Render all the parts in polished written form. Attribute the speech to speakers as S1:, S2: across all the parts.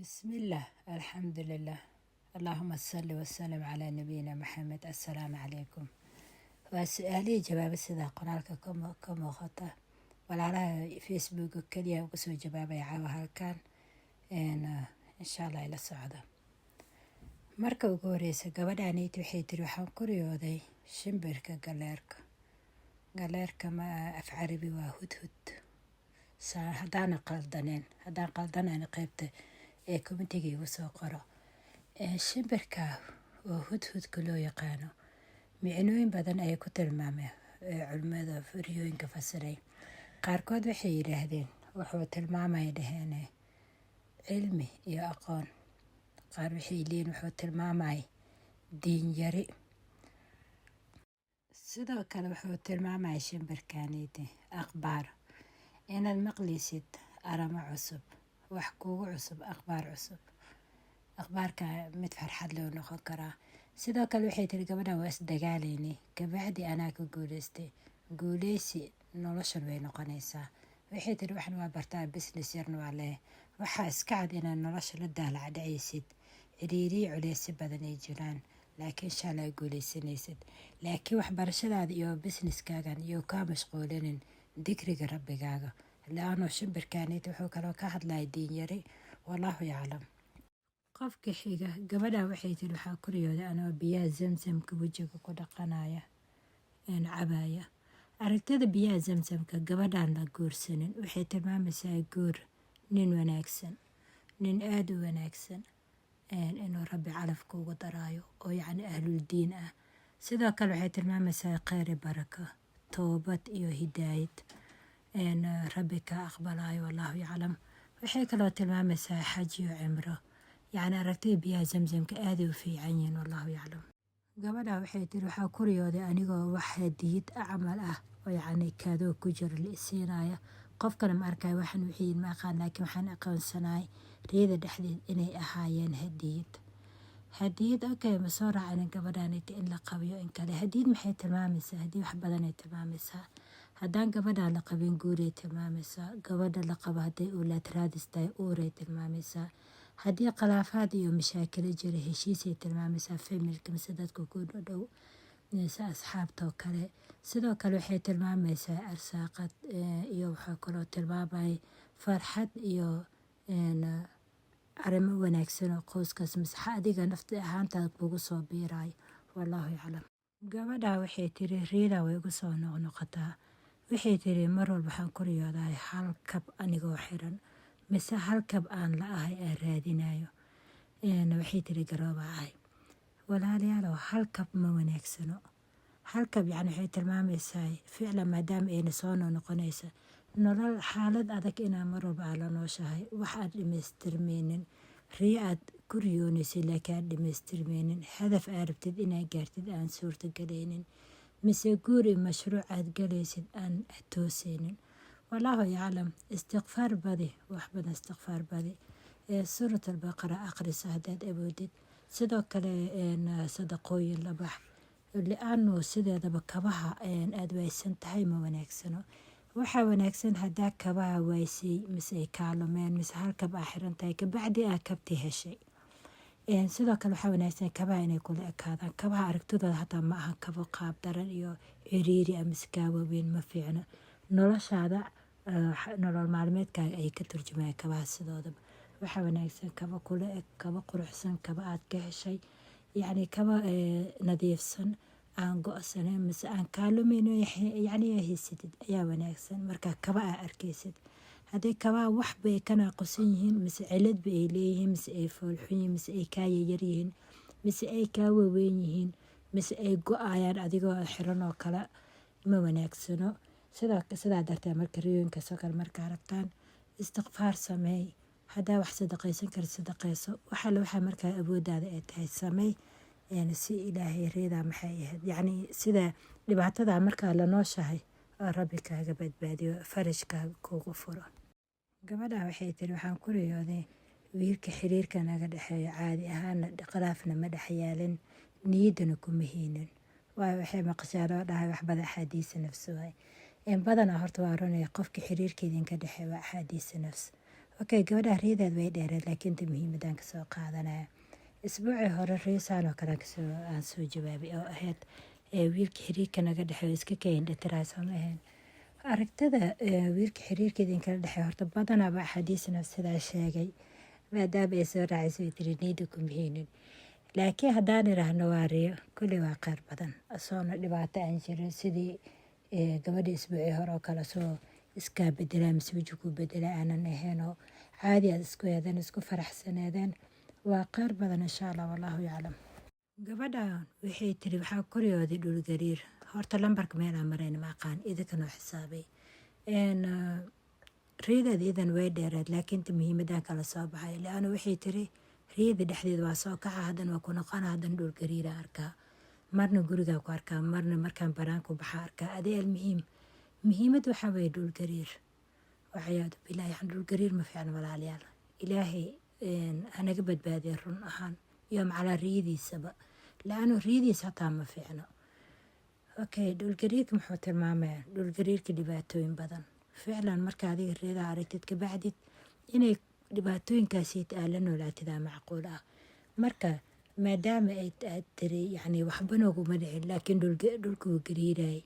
S1: Bismillah, alxamdulilah, allahuma salli wasalam calaa nabiyina Maxamed. Assalaamu calaykum. Waa su-aalihii jawaabo sida qoraalka ka muuqata. Walaalaha Facebooka keliya uga soo jawaabaya caawa halkan, insha Allah ila socda. Marka ugu horeysa, gabadhaneyt waxay tiri: "Waxaan ku riyooday shimbirka galeerka." Galeerka ma af Carabi waa hudhud, haddaana qaldaneen. Haddaan qaldanayna, qeybta ee commentiga igu soo qoro. Shimbirka oo hudhudka loo yaqaano micnooyin badan ayay ku tilmaameen culimada riyooyinka fasiray. Qaarkood waxay yidhaahdeen wuxuu tilmaamaya, dhaheen, cilmi iyo aqoon. Qaar waxay leeyihin wuxuu tilmaamay diin yari. Sidoo kale wuxuu tilmaamaya shimbirkaniti akhbaar, inaad maqleysid aramo cusub, wax kugu cusub, akhbaar cusub. Akhbaarka mid farxad loo noqon karaa. Sidoo kale waxay tiri gabadhan: "Waa isdagaaleynay, kabacdi anaa ka guuleystay." Guuleysi noloshan way noqonaysaa. Waxay tiri: "Waxan waa bartaa, business yarna waa leh." Waxaa iska cad inaad nolosha la daalacdhacaysid, ciriiriyi culeysyo badan ay jiraan, laakiin insha Allah guuleysanaysid. Laakiin waxbarashadaada iyo businesskaagan iyo kaa mashquulinin dikriga Rabbigaaga, la-ano shimbirkanit wuxuu kaloo ka hadlaya diinyari. Wallaahu yaclam. Qofka xiga, gabadha waxay tiri: "Waxaa ku riyooday anoo biyaha Zamzamka wejiga ku dhaqanaya, cabaya." Aragtida biyaha Zamzamka gabadhaan la guursanin waxay tilmaamaysaa guur, nin wanaagsan, nin aada u wanaagsan inuu Rabbi calafka ugu daraayo, oo yacni ahlul diin ah. Sidoo kale waxay tilmaamaysaa kheyri, barako, toobad iyo hidaayad Rabbi ka aqbalayo. Wallaahu yaclam. Waxay kaloo tilmaamaysaa xaj iyo cimro. Yacni aragtida biyaha Zamzamka aaday u fiican yihiin. Wallahu yaclam. Gabadha waxay tiri: "Waxaa ku riyooday anigoo wax hadiyad camal ah oo yacni kaadoo ku jiro la isiinaya. Qofkana ma arkayo, waxan wixii ma aqaan, laakiin waxaan aqoonsanahay riyada dhexdeed inay ahaayeen hadiyad." Hadiyad, okay, ma soo raacinin gabadhanita in la qabiyo in kale. Hadiyad maxay tilmaamaysaa? Hadiyad wax badanay tilmaamaysaa. Haddaan gabadha la qabin, guuray tilmaamaysaa. Gabadha la qabo, hadday owlaad raadis tahay, uuray tilmaamaysaa. Haddii khilaafaad iyo mashaakilo jira, heshiisay tilmaamaysaa, familyka mise dadka ku dhow mise asxaabtoo kale. Sidoo kale waxay tilmaamaysaa arsaaqad, iyo waxaa kaloo tilmaamaya farxad iyo arrimo wanaagsan oo qoyskaas mise adiga nafti ahaantaada kugu soo biirayo. Wallaahu yaclam. Gabadha waxay tiri: "Riida way igu soo noqnoqotaa." Waxay tiri: "Mar walba waxaan ku riyoodahay hal kab anigoo xiran mise hal kab aan la ahay aan raadinayo." Waxay tiri: "Garooba ahay." Walaalayaalow, hal kab ma wanaagsano. Hal kab yacni waxay tilmaamaysaa ficlan, maadaama ayna soo noqnoqonaysa, nolol xaalad adag inaa mar walba aa la nooshahay, wax aad dhamaystirmeynin, riyo aad ku riyoonaysay laakiin aad dhamaystirmeynin, hadaf aad rabtid inaad gaartid aan suurtagelaynin, mise guur iyo mashruuc aad galaysid aan tooseynin. Wallaahu yaclam. Istikfaar badi, wax badan istikfaar badi, Suurat Albaqara akhrisa haddaad awoodid. Sidoo kale sadaqooyin la bax, li-aanu sideedaba kabaha aada waysan tahay ma wanaagsano. Waxaa wanaagsan haddaa kabaha waysay mise ay kaalumeen mise hal kab aa xiran tahay, kabacdi aa kabti heshay. Sidoo kale waxaa wanaagsan kabaha inay kula ekaadaan. Kabaha aragtidooda hataa ma aha kabo qaab daran iyo ciriiri mise kaa waaweyn, ma fiicno. Noloshaada, nolol maalmeedkaaga ayay ka turjumayaan kabaha sidoodaba. Waxaa wanaagsan kaba kula eg, kaba quruxsan, kaba aad ka heshay, yacni kaba nadiifsan, aan go-saneyn mise aan kaalumayno, yacni haysatid ayaa wanaagsan. Marka kaba aa arkaysid, haddii kabaha waxba ay ka naaqusan yihiin, mise ciladba ay leeyihiin, mise ay foolxun yihiin, mise ay kaa yaryar yihiin, mise ay kaa waaweyn yihiin, mise ay go-ayaan adigoo xiran oo kale, ma wanaagsano. Sidaa darteed, marka riyooyinkaasoo kale markaa aragtaan, istikfaar sameey. Haddaa wax sadaqaysan kara, sadaqayso. Waxaale waxaa markaa awooddaada ay tahay sameey, si Ilaahay reedaa maxay ahayd, yacni sida dhibaatada markaa la nooshahay oo Rabbi kaaga badbaadiyo, farajkaaga kugu furo. Gabadha waxay tiri: "Waxaan ku riyooday wiilka xiriirka naga dhexeeyo caadi ahaana, khilaafna ma dhex yaalin, niyaddana kuma haynin." Waayo, waxay maqashaa loo dhahay wax badan axaadiisa nafsi waay. In badanaa horta waa runaya, qofka xiriirka idinka dhexeeya waa axaadiisa nafs. Okay, gabadha riyadeed way dheereed, laakiin inta muhiimadaan kasoo qaadanaya, isbuucii hore riyasaan oo kale kasoo aan soo jawaabay oo ahayd wiilka xiriirka naga dhexeeyo iska kayindhatiraay, soo ma ahayn? Aragtida wiilka xiriirka idinkala dhexeeyo horta badanaaba axaadiisna sidaa sheegay, maadaama ay soo raacayso ay tiri niyada kuma haynin. Laakiin haddaan iraahno waa riyo, kulli waa kheyr badan, asoona dhibaato aan jirin, sidii gabadha isbuucii hore oo kale soo iskaa bedelaa mise weji ku bedela aanan ahaynoo caadi aad isku eedeen, isku faraxsaneedeen, waa kheyr badan, insha Allah. Wallahu yaclam. Gabadhan waxay tiri waxaa koriyooday dhulgariir. Horta lambarka meelaan marayna ma aqaan, idinkanoo xisaabay. Riyadeeda idan way dheereed, laakiin inta muhiimadan kala soo baxay leana waxay tiri riyada dhexdeeda waa soo kaca, haddana waa ku noqona, haddana dhulgariira arkaa, marna gurigaa ku arkaa, marna markaan banaanku baxa arkaa. Adee almuhiim, muhiimad waxaa weeye dhulgariir, waxyaadu bilahi. Yani dhulgariir ma fiicna, walaalayaal. Ilaahay hanaga badbaadiya run ahaan iyo macalaa riyadiisaba, laano riyadiisa hataa ma fiicno. Okay, dhulgariirka muxuu tilmaamayaa? Dhulgariirka dhibaatooyin badan ficlan. Marka adiga riyada aragtid kabacdid inay dhibaatooyinkaasi aa la noolaatidaa macquul ah. Marka maadaama ay aad tiri yani waxba nooguma dhicin, laakiin dhulka wuu gariirayay,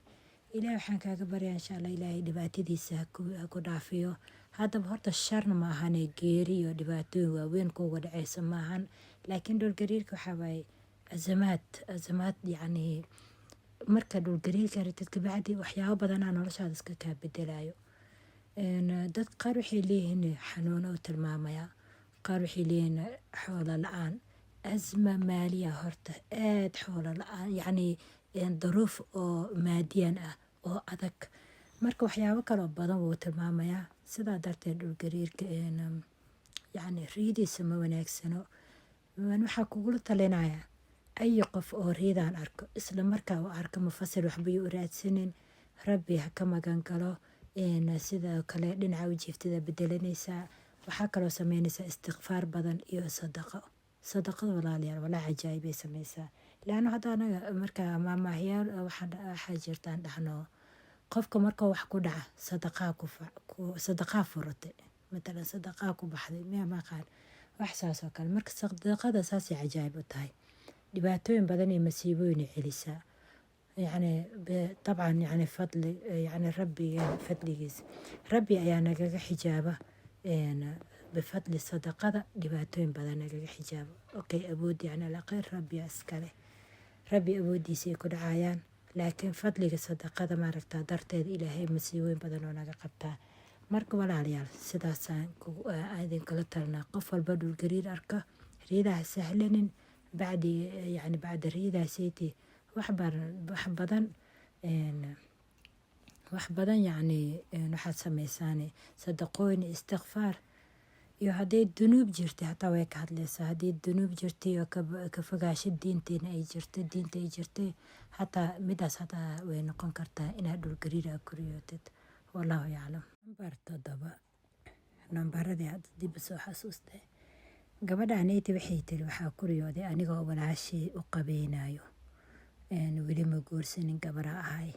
S1: Ilahay waxaan kaaga baryaa, insha Allah, Ilaahay dhibaatadiisa ha ku dhaafiyo. Haddaba horta sharna ma ahane, geeri iyo dhibaatooyin waaweyn kuuga dhaceysa maahan, laakiin dhulgariirka waxaa waaye azamaad, azamaad. Yacni marka dhulgariirka aragtid kabacdi waxyaabo badanaa noloshaada iska kaa bedelayo. Dad qaar waxay leeyihiin xanuuno u tilmaamaya, qaar waxay leeyihiin xoolo la-aan, azma maaliya, horta aada xoolo la-aan, yacni daruuf oo maadiyan ah oo adag. Marka waxyaabo kaloo badan wuu tilmaamayaa. Sidaa darteed dhulgariirka yacni riyadiisa ma wanaagsano. Waxaa kugula talinayaa ayi qof oo riyadan arko, isla markaa uu arko mufasil waxbayuu u raadsanin, Rabbi ha ka magan galo. Sidoo kale dhinaca u jiiftada bedelanaysaa. Waxaa kaloo sameynaysaa istikfaar badan iyo sadaqo. Sadaqada, walaalayaal, walaa cajaayibay sameysaa. Laano hadda anaga markaa maamahyaal waxaa jirtaan dhahno, qofka markuu wax ku dhaca sadaqaa ku sadaqaa furatay, matalan sadaqaa ku baxday, miya maqaan, wax saas oo kale. Marka sadaqada saasay cajaayib u tahay, dhibaatooyin badan iyo masiibooyin celisaa. Yacni dabcan, yacni fadli, yacni Rabbiga fadligiisa, Rabbi ayaa nagaga xijaaba bifadli sadaqada, dhibaatooyin badan nagaga xijaaba. Okay, awood yacni alaqeyr Rabbiya iskale, Rabbi awoodiisa ay ku dhacayaan, laakiin fadliga sadaqada maaragtaa darteed Ilaahay masiibooyin badan oo naga qabtaa. Marka walaalayaal, sidaasaan idinkula talinaa. Qof walba dhulgariir arka, riyadaha sahlanin. Bacdi yani bacda riyadaasayte wax badan, wax badan, yacni waxaad sameysaan sadaqooyin, istikfaar. Iyo hadday dunuub jirtay hataa way ka hadlaysaa. Haddii dunuub jirtay oo ka fogaasho diinteena ay jirtay, diinta ay jirtay hataa, midaas hataa way noqon kartaa inaad dhulgariir aa kuriyootid. Wallahu yaclam. Nambar 7, nambaradii hadda dib soo xasuustay. Gabadha aneyti waxay tiri waxaa kuriyooday anigoo walaashii u qabeynayo. Weli ma guursanin, gabara ahay.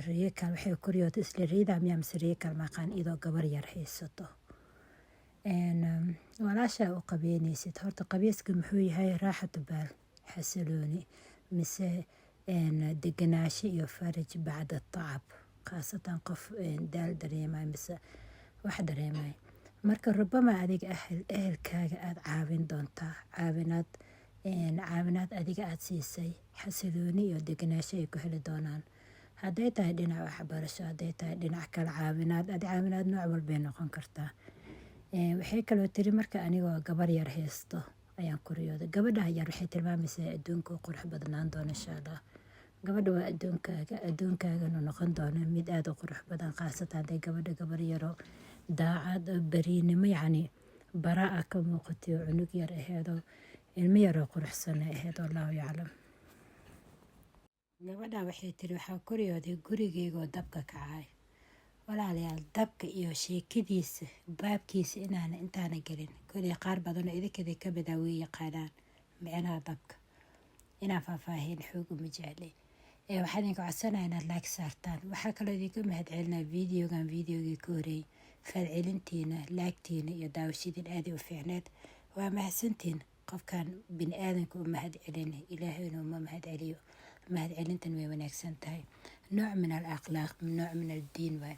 S1: Riyo kale waxay kuriyootay, isla riyada miyaa mise riyo kale maqaan, iyadoo gabar yar haysato. Walaashaa u qabeynaysid, horta qabiiska muxuu yahay? Raaxatu baal, xasilooni mise deganaasho iyo faraj bacda tacab, khaasatan qof daal dareemayo mise wax dareemayo. Marka rubama adiga ehelkaaga aada caawin doontaa, caawinaad adiga aada siisay, xasilooni iyo deganaasho ay ku heli doonaan. Hadday tahay dhinac waxbarasho, hadday tahay dhinac kale, caawinaad ad caawinaad nooc walbay noqon kartaa. Waxay kaloo tiri marka anigoo gabar yar haysto ayaan ku riyooday. Gabadha yar waxay tilmaamaysaa adduunka u qurux badnaan doona, insha Allah. Gabadha waa adduunkaaga, adduunkaagana noqon doona mid aada u qurux badan, khaasatan hadday gabadha gabar yaro daacad, beriinimo, yacni baraa ka muuqatay oo cunug yar aheedoo ilmo yaroo quruxsan aheyd. Wallahu yaclam. Gabadha waxay tiri waxaa ku riyooday gurigeygoo dabka kacay. Walaalayaal, dabka iyo sheekadiisa baabkiisa inaana intaana gelin, koley qaar badanoo idinkada kamid ah way yaqaanaan micnaha dabka. Inaan faahfaahin xoog uma jeclay. Waxaan idinka codsanaya inaad like saartaan. Waxaa kaloo idinka mahad celinaa videogan, videogii ka horeeyay. Falcelintiina, like-tiina iyo daawashadiin aaday u fiicneed. Waa mahadsantiin. Qofkan bini aadanka u mahad celin, Ilaahayna uma mahad celiyo. Mahad celintan way wanaagsan tahay, nooc min al akhlaaq, nooc min al diin waay.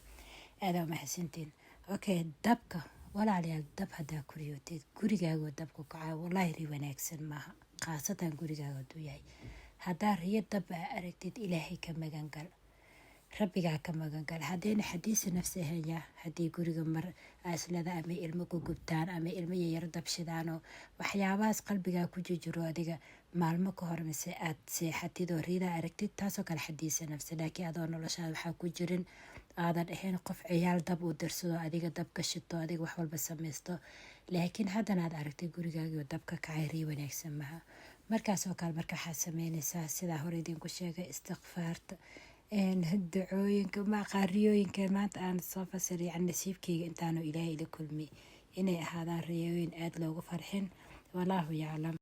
S1: Aadaa u mahadsantiin. Okay, dabka, walaalayaal, dab haddaa ku riyootid, gurigaagu dabku kacaa, wallaahi ri wanaagsan maaha, khaasatan gurigaaga hadduu yahay. Haddaa riyo dab aa aragtid, Ilaahay ka magangal, Rabbigaa ka magangal. Haddayna xadiisa nafsi ahayn, haddii guriga mar aslada ama ilmo ku gubtaan ama ilmo yaryar dabshidaanoo waxyaabahaas qalbigaa ku jijiro, adiga maalmo ka hor mise aad seexatid oo riidaa aragtid, taasoo kale xadiisa nafsi. Laakiin adoo noloshaada waxaa ku jirin, aadan ahayn qof ciyaal dab uu dirsado, adiga dab ka shito, adiga wax walba samaysto, laakiin haddana aad aragtay gurigaagii dab ka kacay, rii wanaagsan maha markaasoo kale. Marka waxaad sameynaysaa sidaa hore idinku sheegay, istikfaarta, ducooyinka. Maqaariyooyinka maanta aan soo fasiray, yani nasiibkeyga intaanu Ilaahay ila kulmay inay ahaadaan riyooyin aada loogu farxin. Walaahu yaclam.